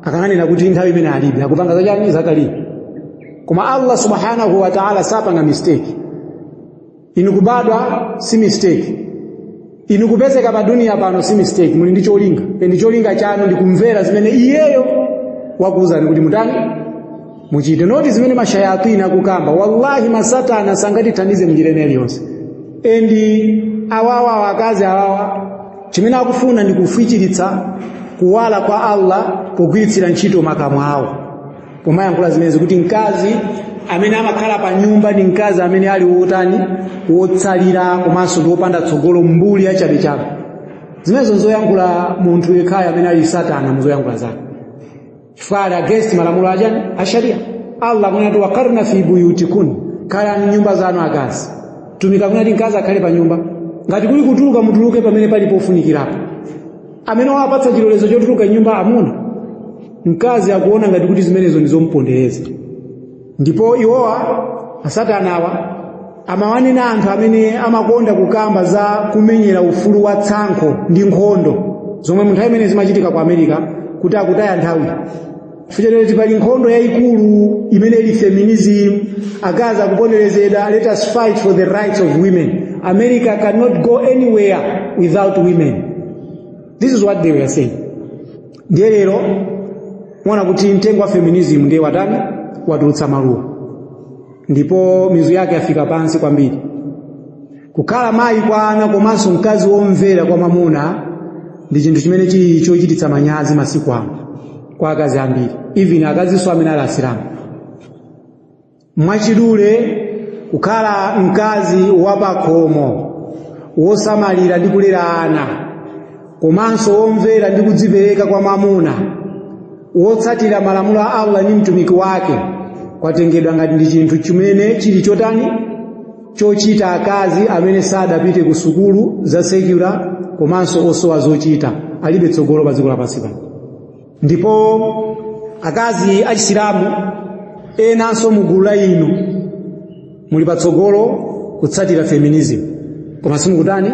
Akananena kuti nthawi imene alibe, akupanga zachani? Zakalibe. Koma Allah subhanahu wa ta'ala sapanga mistake. Inu kubadwa si mistake, inu kupezeka pa dunia pano si mistake. Muli ndi cholinga, ndi cholinga chanu ndi kumvera zimene iyeyo wakuwuzani kuti mutani? Muchite, not zimene mashayatini akukamba. Wallahi, masatana sangatithandize mnjira ina iliyonse. And awawa akazi awawa Chimene akufuna ndi kufichiritsa kuwala kwa Allah pogwiritsira ntchito makamwa awo, pomayankhula zimenezi kuti mkazi amene amakhala pa nyumba ndi mkazi amene ali wotani, wotsalira, komanso ndi wopanda tsogolo, mbuli yachabechabe. Zimenezo nzoyankhula munthu yekhayo amene ali satana muzoyankhula zake, chifukwa ali against malamulo achani, a Sharia. Allah akunena kuti waqarna fi buyutikun, khalani nyumba zanu akazi. Mtumiki akunena kuti mkazi akhale pa nyumba, ngati kuli kutuluka mutuluke pamene pali pofunikirapo. Amene wapatsa chilolezo chotuluka nyumba amuna, mkazi akuona ngati kuti zimenezo ndi zompondereza. Ndipo iwowa asatanawa amawanena anthu amene amakonda kukamba za kumenyera ufulu wa tsankho ndi nkhondo zomwe mu nthawi imene zimachitika ku America kuti akutaya nthawi, chifukwa pali nkhondo yayikulu imene ili feminism, akazi akuponderezedwa, let us fight for the rights of women, America cannot go anywhere without women. This is what they were saying. Ndiye lero muona kuti mtengo wa feminism ndiye watani, watulutsa maluwa, ndipo mizu yake yafika pansi kwambiri. Kukhala mayi kwa ana komanso mkazi womvera kwa mwamuna ndi chinthu chimene chili chochititsa manyazi masiku ano kwa akazi ambiri, even akazinso amene ali Asilamu. Mwachidule, kukhala mkazi wapakhomo wosamalira ndi kulera ana komanso womvera ndi kudzipereka kwa mwamuna, wotsatira malamulo a Allah ndi mtumiki wake, kwatengedwa ngati ndi chinthu chimene chili chotani, chochita akazi amene sadapite ku sukulu za secular komanso osowa zochita, alibe tsogolo pa dziko lapansi pano. Ndipo akazi achisilamu enanso mugulu la inu muli patsogolo kutsatira feminism, koma simukutani,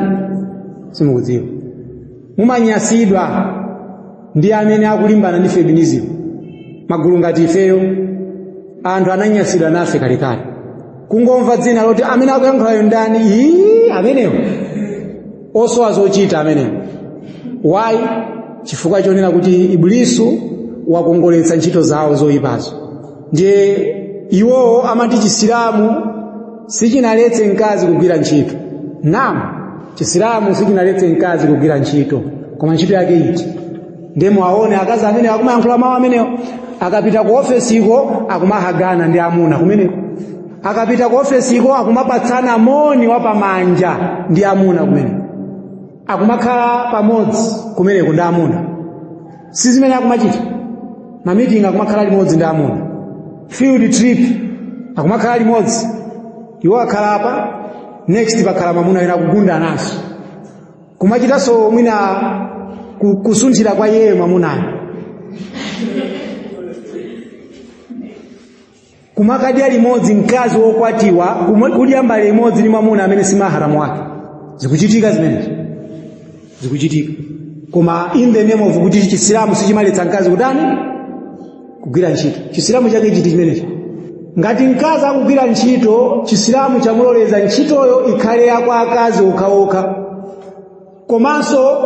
simukudziwa. Mumanyasidwa ndi amene akulimbana ndi feminism. Magulu ngati ifeyo, anthu ananyasidwa nafe kalekale, kungomva dzina loti amene akuyankhulayo ndani, ii, amenewo osowa zochita amenewo. Why? Chifukwa chonena kuti Iblisu wakongoletsa ntchito zawo zoyipazo. Ndiye iwowo amati Chisilamu sichinaletse mkazi kugwira ntchito. Naam, Chisilamu sichinaletse mkazi kugwira ntchito, koma ntchito yake iti? Ndiye muwaone akazi amene akumayankhula mawu amenewo, akapita ku ofesiko akumahagana ndi amuna kumeneko, akapita ku ofesiko akumapatsana moni wapamanja ndi amuna kumeneko, akumakhala pamodzi kumeneko ndi amuna. Si zimene akumachita? Ma meeting akumakhala limodzi ndi amuna, field trip akumakhala limodzi. Iwo akhala apa, next pakhala mwamuna wina akugunda naso, kumachitanso mwina kusunthira kwa iyeyo mwamunayo, kumakadya limodzi mkazi wokwatiwa kudya mbale imodzi ndi mwamuna amene si maharamu wake. Zikuchitika zimenezo, zikuchitika, koma in the name of kuti Chisilamu sichimaletsa mkazi kutani, kugwira ntchito. Chisilamu chake chiti chimenecho? Ngati mkazi akugwira ntchito, Chisilamu chamuloleza ntchitoyo ikhale ya kwa akazi okhaokha, komanso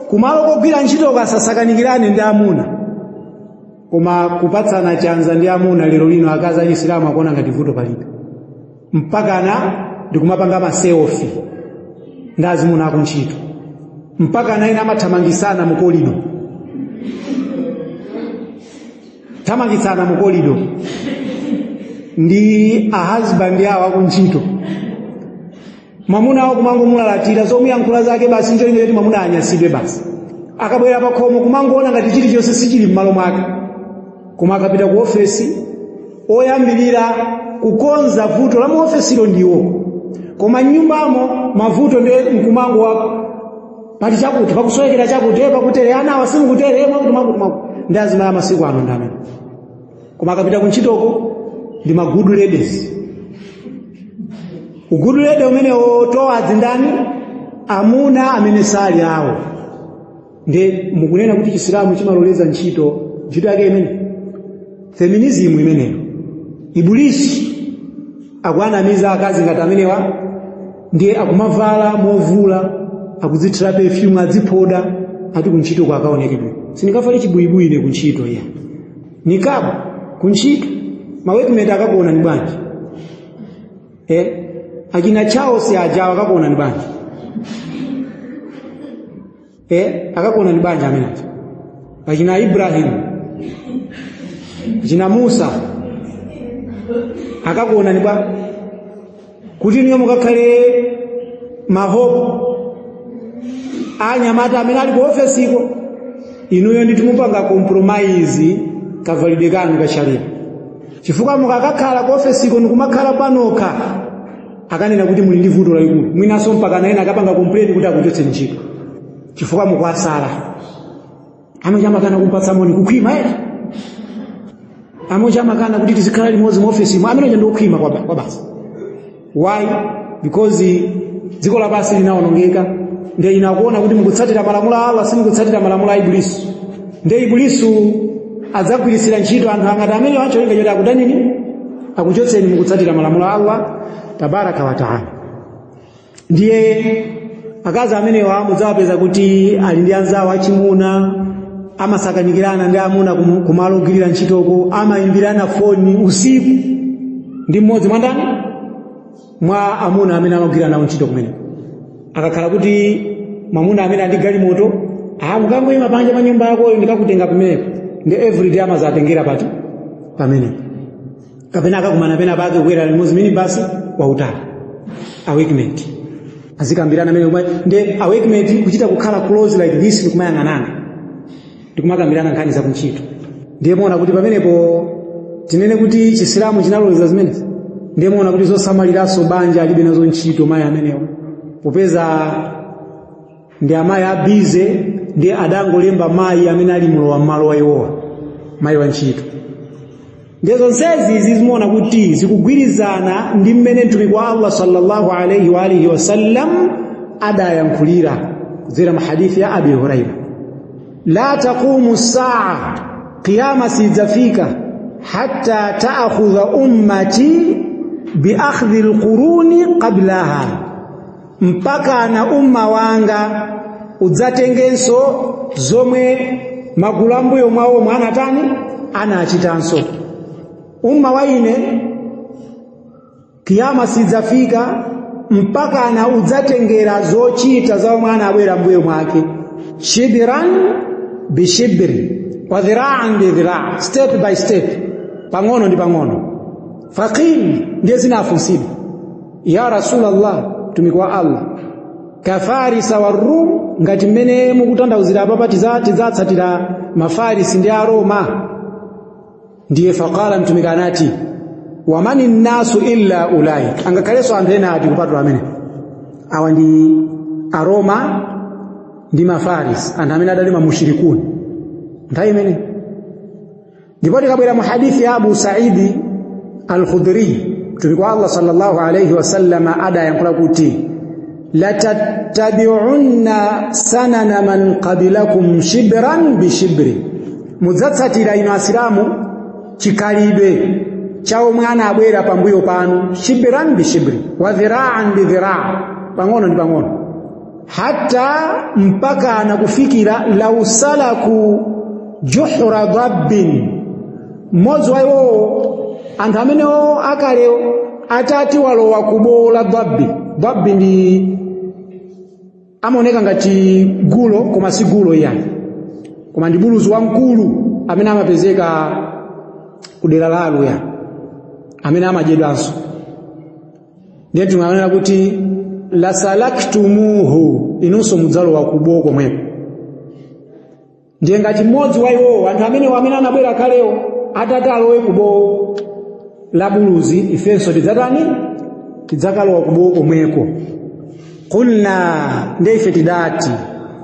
kumalo kogwira ntchito kasasakanikirane ndi amuna. Koma kupatsana chanza ndi amuna lero lino akazi achisilamu akuona ngati vuto palibe, mpakana ndikumapanga ma selfie ndi azimuna akuntchito, mpakana ena amathamangisana mu corridor, thamangitsana mu corridor ndi a husband awo akuntchito, mwamuna awo kumangomulalatira zomuyankhula zake basi, ncholinga choti mwamuna anyasidwe basi. Akabwera pa khomo kumangoona ngati chilichonse sichili m'malo mwake, koma akapita ku ofesi oyambirira kukonza vuto la mu ofesilo ndiwo, koma m'nyumbamo mavuto ndi mkumango wako pali chakuti pakusowekera chakuti, pakutere ana awa simukutere, mwakuti mwakuti mwakuti. Ndi azimayi amasiku ano ndi amene, koma akapita kuntchitoko ndi ma good ladies. U good lady umenewo towards ndani? Amuna amene sali awo. Ndi mukunena kuti Chisilamu chimaloleza ntchito, ntchito yake imene feminism imeneyo. Ibulisi akuanamiza akazi ngati amenewa, ndiye akumavala movula, akudzithira perfume, adziphoda, ati kuntchito kwakaoneke bwino. Sindingavale chibuyibuyi ine kuntchito iya, nikabu kuntchito, ma workmate akakuona ni bwanji? Akina Charles ajawa akakuona ni bwanji? Akakuonani banja amenacho achina Ibrahim, achina Musa, akakuonani bwa kuti niyo mukakhale mahope anyamata amene ali ku ofesiko. Inuyo ndithu mupanga compromise kavalidwe kanu kasharia, chifukwa mukakakhala ku ofesiko ndikumakhala panokha, akanena kuti muli ndi vuto lalikulu. Mwinanso mpaka naena akapanga complain kuti akuchotse ntchito chifukwa mukwasala. Amwe amakana kumpatsa moni, kukhwima eti. Amwe amakana kuti tizikhala limodzi mu ofesi, amene ndi okhwima kwa basi. Why? Because dziko lapansi linawonongeka, nde inakuona kuti mukutsatira malamulo a Allah, simukutsatira malamulo a Iblisu. Nde Iblisu adzagwiritsira ntchito anthu angati amene wancholinga choti akudanini, akuchotseni mukutsatira malamulo a Allah tabaraka wa taala. Ndiye akazi amenewa mudzawapeza kuti ali ndi anzawo achimuna, amasakanikirana ndi amuna kumalo ogwirira ntchitoko, amayimbirana foni usiku ndi mmodzi mwa ndani, mwa amuna amene amagwira nawo ntchito kumeneko. Akakhala kuti mwamuna amene andi galimoto, mukangoyima panja pa nyumba yakoyo, ndikakutenga pamenepo. Ndi everyday amazatengera pati pamenepo, kapena akakumana pena pake kukwera limodzi minibus wautali, a workmate azikambirana amene ndi a workmate, kuchita kukhala close like this, ndikumayang'anana, ndikumakambirana nkhani za kuntchito. Ndiye muona kuti pamenepo tinene kuti Chisilamu chinaloleza zimenezi? Ndiye muona kuti zosamaliranso banja alibe nazo ntchito mayi amenewo, popeza ndi amayi a busy. Ndi adangolemba mayi amene ali mlowa mmalo wa iwowa, mayi wa ntchito. Ndiye zonsezi zizimuona kuti zikugwirizana ndi mmene mtumiki wa Allah sallallahu alayhi wa alihi wasallam adayankhulira kudzera mahadithi ya Abi Huraira: la taqumu saa, qiyama sidzafika, hatta taakhudha ummati biakhdhi alquruni qablaha, mpaka na umma wanga udzatengenso zomwe magulu ambuyo mwawo anatani, anachitanso. Umma wa ine kiyama sidzafika mpaka na udzatengera zochita za omwe anabwera mbuyo mwake, shibran bishibri wa dhira'an bi dhira', step by step, pang'ono ndi pang'ono. Faqil, ndiye zinafunsidwa: ya Rasulallah, mtumiki wa Allah, kafarisa wa Rum, ngati mmene mukutanthauzira apapa, tidzatsatira Mafarisi ndi Aroma? Ndiye faqala, mtumiki anati: wamani nnasu illa ulaik, angakhalenso anthu ena ati kupatula amene awa? Ndi Aroma ndi Mafarisi, anthu amene adali mamushirikuni nthawi imene. Ndipo tikabwera mu hadithi ya Abu Saidi Al-Khudri, mtumiki wa Allah sallallahu alayhi wasallam adayankhula kuti: latattabi'unna sanana man qablakum shibran bishibri, mudzatsatira inu Asilamu chikhalidwe cha omwe anabwera pambuyo panu, shibran bishibri wa dhira'an bi dhira', pang'ono ndi pang'ono, hatta, mpaka na kufikira, lau salaku juhra dabbin, mmodzi wa iwowo anthu amenewo akalewo atati walowa kubowo la dabbi. Dabbi ndi amaoneka ngati gulo, koma si gulo iyani, koma ndi buluzi wamkulu amene amapezeka kudera la Aluya, amene amadyedwanso. Ndiye timanena kuti lasalaktumuhu, inunso mudzalowa kubowo komweko. Ndiye ngati mmodzi wa iwowo anthu amenewo amene anabwera kalewo atati alowe kubowo la buluzi, ifenso tidzatani? Tidzakalowa kubowo komweko. Qulna, ndiye ife tidati: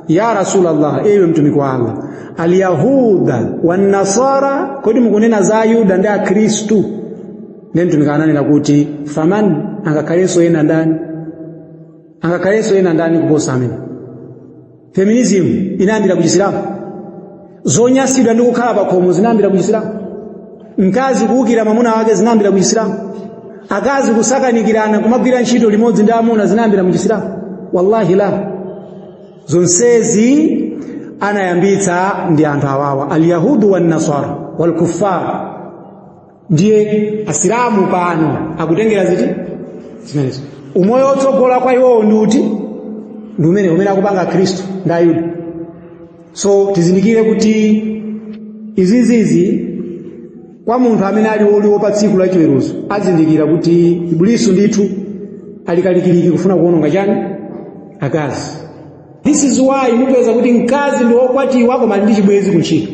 ya Rasulallah, ewe mtumiki wa Allah, alyahuda wannasara, kodi mukunena za Ayuda ndi Akhristu? Ndiye mtumiki ananena kuti: faman, angakhalenso ena ndani? Angakhalenso ena ndani kuposa amene? Feminism inayambira ku Chisilamu? Zonyasidwa ndi kukhala pakhomo zinayambira ku Chisilamu? Mkazi kuwukira mwamuna wake zinayambira ku Chisilamu? Akazi kusakanikirana kumagwira ntchito limodzi ndi amuna zinayambira mu Chisilamu? Wallahi la, zonsezi anayambitsa ndi anthu awawa, alyahudu wannasara walkuffar. Ndiye Asilamu pano akutengera ziti zimenezo. Umoyo otsogola kwa iwowo ndi uti? Ndi umene akupanga Khristu ndi Ayuda. So tizindikire kuti izizizi kwa munthu amene ali woliwo pa tsiku la chiweruzo azindikira kuti Ibulisu ndithu ali kalikiliki kufuna kuwononga chani? Akazi. This is why mupeza kuti mkazi ndi wokwatiwa koma ali ndi chibwenzi kuntchito,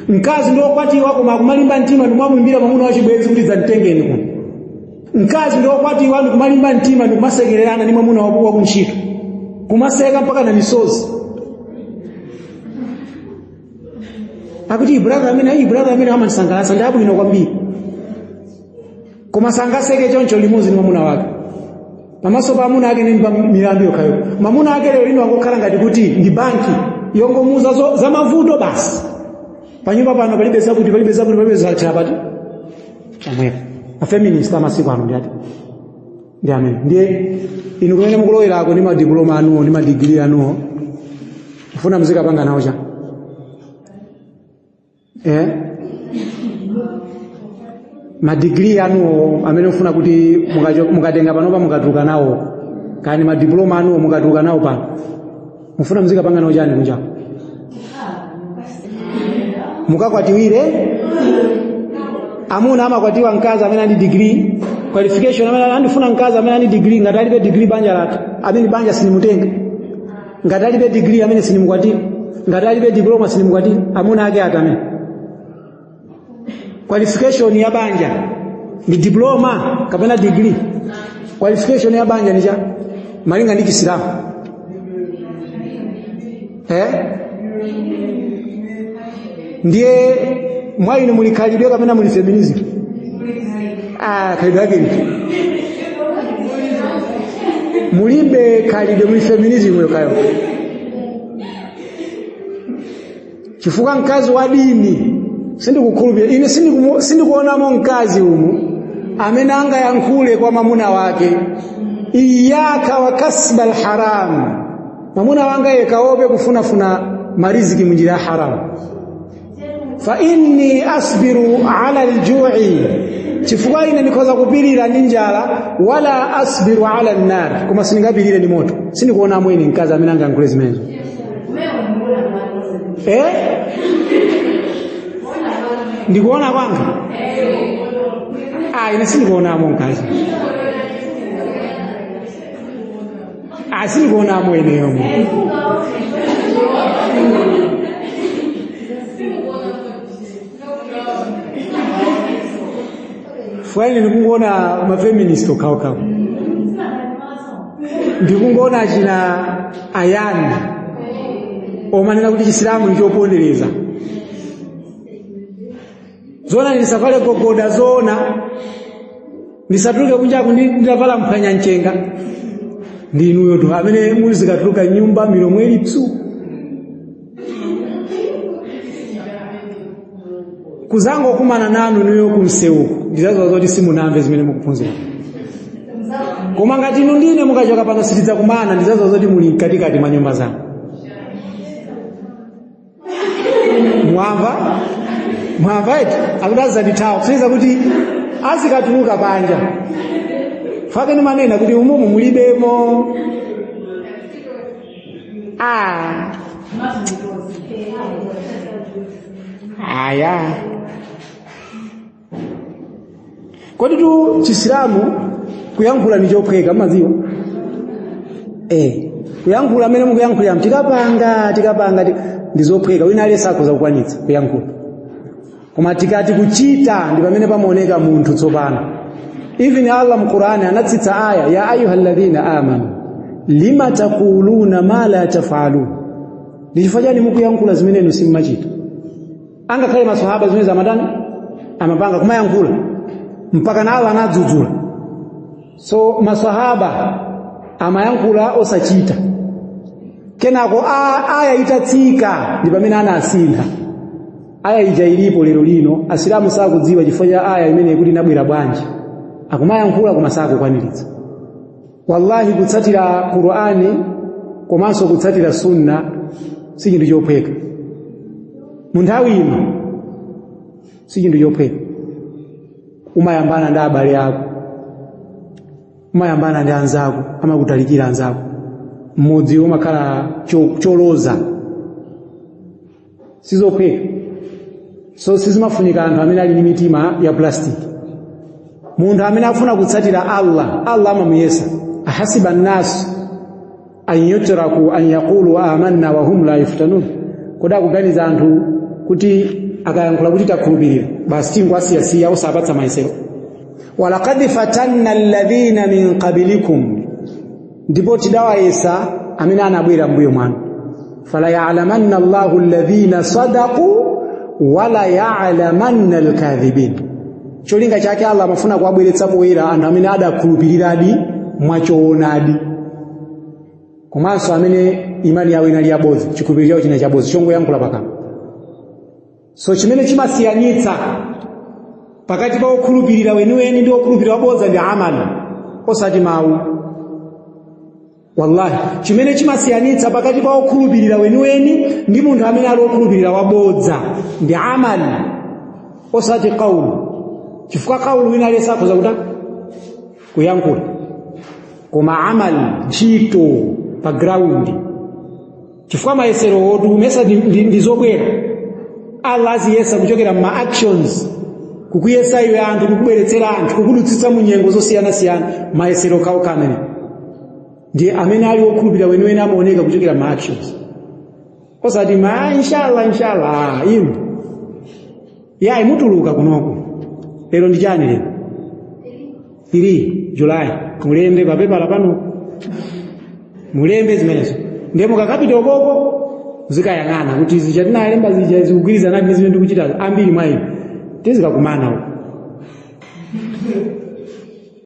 mkazi ndi wokwatiwa koma akumalimba mtima ndikumamuimbira mwamuna wa chibwenzi kuti dzanditengeni kuno, mkazi ndi wokwatiwa ndikumalimba mtima ndikumasekererana ndi mwamuna wa kuntchito, kumaseka mpaka na misozi, akuti brother amene ayi, brother amene amandisangalatsa, ndi abwino kwambiri, koma sangaseke choncho limodzi ndi mwamuna wake pamaso pa amuna ake ndi pa milandu yokhayo. Mwamuna ake lero lino angokhala ngati kuti ndi banki yongomuuza za mavuto basi. Panyumba pano palibe zakuti, palibe zakuti, palibe zakuti, apati pomwepo. Afeminist amasiku ano ndi ati? Ndi amene. Ndiye inu kumene mukulowerako ndi madiploma anuwo ndi madigiri anuwo, mufuna muzikapanga nawo cha eh? Madigiri anuwo amene mufuna kuti mukatenga panopa mukatuluka nawo, kani madiploma anuwo mukatuluka nawo pano, mufuna muzikapanga nawo chani kunjako? Mukakwatiwire? Amuna amakwatiwa mkazi amene ali degree qualification, amene andifuna mkazi amene ali degree. Ngati alibe degree, banja lathu amene banja sinimutenga. Ngati alibe degree, amene sinimukwatira. Ngati alibe diploma, sinimukwatira. Amuna ake ati amene qualification ya banja ndi diploma kapena degree? Qualification ya banja ni cha malinga ndi Chisilamu, eh? Ndiye mwa inu muli khalidwe kapena muli feminism? Ah, khalidwe yake liti? Mulibe khalidwe, muli feminism yokayo, chifukwa mkazi wa dini sindikukhulupirira ine, sindikuonamo mkazi umu amene angayankhule kwa mwamuna wake, "Iyaka wa kasba alharam, mwamuna wanga yekaope kufunafuna mariziki munjira ya haramu, fa inni asbiru ala aljui, chifukwa ine ndikhoza kupirira ndi njala, wala asbiru ala nnar, koma sindingapirire ndi moto." Sindikuonamo ine mkazi amene angayankhule zimenezo, eh? Ndikuona kwanga, ah, ine sindikuonamo mkazi, ah, sindikuonamo ineyomo. Fwani ndikungoona mafeminist okhaokhawo, ndikungoona achina ayani omanena kuti Chisilamu ndi chopondereza. Zoona ndisavale gogoda? Zoona ndisatuluke kunjaku nditavala mphwanya mchenga? Ndi inuyo tu amene muzikatuluka nyumba milomo ili psu, kuzangokumana nanu inuyo kumsewuku ndizaziwa zoti simunamve zimene mukuphunzira. Koma ngati inu ndine mukachoka pano sitidzakumana, ndizaziwa zoti muli mkatikati mwa nyumba zanu. Mwamva? Mwamva eti? Akuti azandithawa, kusonyeza kuti azikatuluka panja fake. Nimanena kuti umumu mulibemo. Ah. Aya, kodi tu Chisilamu kuyankhula ni chophweka, maziwa eh, kuyankhula amene mukuyankhulira, tikapanga tikapanga ndi zophweka, wina aliyense akhoza kukwanitsa kuyankhula. Koma tikati kuchita, ndi pamene pamaoneka munthu tsopano. Even Allah mu Qur'ani anatsitsa aya, "Ya ayuha alladhina amanu lima taquluna ma la taf'alun?" Ndi chifukwa chani mukuyankhula zimene inu simmachita? Angakhale maswahaba zimene amatani, amapanga kumayankhula, mpaka na Allah anadzudzula. So maswahaba amayankhula osachita, kenako aya itatsika ndi pamene anasintha. Aya ija ilipo lero lino, Asilamu sakudziwa chifukwa cha aya imene kuti inabwera bwanji. Akumayankhula koma sakukwaniritsa. Wallahi, kutsatira Qur'ani komanso kutsatira Sunna si chinthu chophweka mu nthawi ino, si chinthu chophweka. Umayambana ndi abale ako, umayambana ndi anzako, amakutalikira anzako, mmudzi umakhala choloza. Sizophweka. So sizimafunika anthu amene ali ndi mitima ya plastic. Munthu amene afuna kutsatira Allah, Allah amamuyesa. Ahasiba nnasu an yutraku an yaqulu amanna wa hum la yuftanun. Kodi akuganiza anthu kuti akayankhula kuti takhulupirira basi tingowasiyasiya osapatsa mayesero? Walaqad fatanna alladhina min qablikum, ndipo tidawayesa amene anabwera mbuyo mwanu. Fala ya'lamanna Allahu alladhina sadaqu wala ya'lamanna alkadhibin. Cholinga chake Allah amafuna kuwabweretsa poyera anthu amene adakhulupiriradi mwachoonadi, komanso amene imani yawo inali yabodza, chikhulupiriro chawo china chabodza, chongoyankhula pakamwa. So chimene chimasiyanitsa pakati pa okhulupirira weniweni ndi okhulupirira wabodza ndi amali, osati mawu. Wallahi, chimene chimasiyanitsa pakati pa okhulupirira weniweni ndi munthu amene ali okhulupirira wabodza ndi amali, osati kaulu. Chifukwa kaulu wina aliyense akhoza kuta kuyankhula, koma amali, ntchito pa ground. Chifukwa mayesero otu mesa ndi zobwera. Allah aziyesa kuchokera ma actions, kukuyesa iwe anthu, kukubweretsera anthu, kukudutsitsa mu nyengo zosiyanasiyana. Mayesero kawo kamene ndiye amene ali wokhulupirira weniweni amaoneka kuchokera ma actions, osati ma inshallah inshallah. Ah, inu yayi mutuluka kunoko lero ndi chani? Lero 3 July. Mulembe papepala pano, mulembe zimenezo, ndiye mukakapita ukoko zikayang'ana kuti zija tinalemba zija zikugwirizana ndi zimene ndikuchita. Ambiri mwa inu tizikakumana uko.